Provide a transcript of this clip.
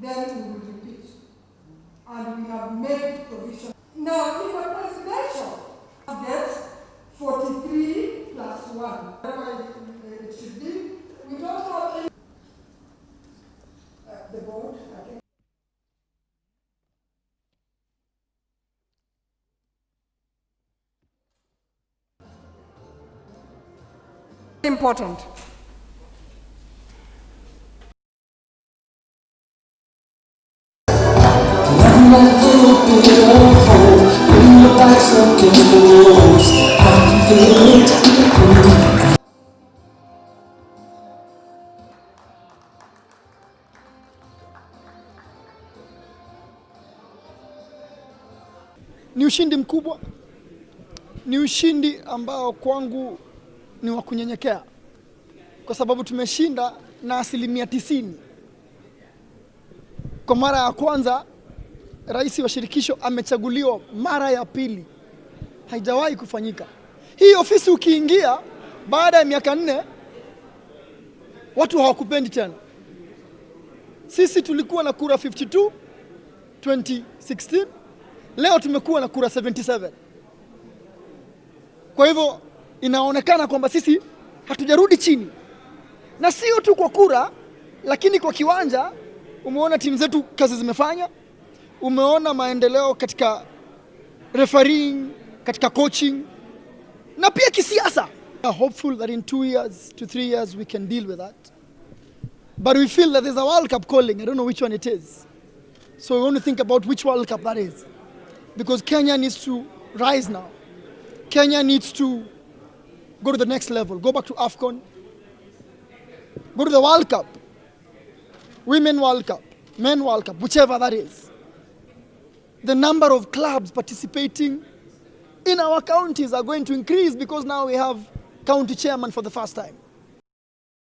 Then we will repeat. And we have made provision. Now, in the presidential, get 43 plus 1. Whatever it should be. We don't have any. The board, I think. Important. Ni ushindi mkubwa, ni ushindi ambao kwangu ni wa kunyenyekea, kwa sababu tumeshinda na 90%. Kwa mara ya kwanza rais wa shirikisho amechaguliwa mara ya pili, haijawahi kufanyika. Hii ofisi ukiingia baada ya miaka 4 watu hawakupendi tena. Sisi tulikuwa na kura 52 2016, leo tumekuwa na kura 77. Kwa hivyo inaonekana kwamba sisi hatujarudi chini, na sio tu kwa kura, lakini kwa kiwanja. Umeona timu zetu kazi zimefanya, umeona maendeleo katika refereeing, katika coaching na pia kisiasa. We are hopeful that in 2 years to 3 years we can deal with that. But we feel that there's a World Cup calling. I don't know which one it is. So we want to think about which World Cup that is. Because Kenya needs to rise now. Kenya needs to go to the next level, go back to AFCON, go to the World Cup, Women World Cup, Men World Cup, whichever that is. The number of clubs participating in our counties are going to increase because now we have county chairman for the first time.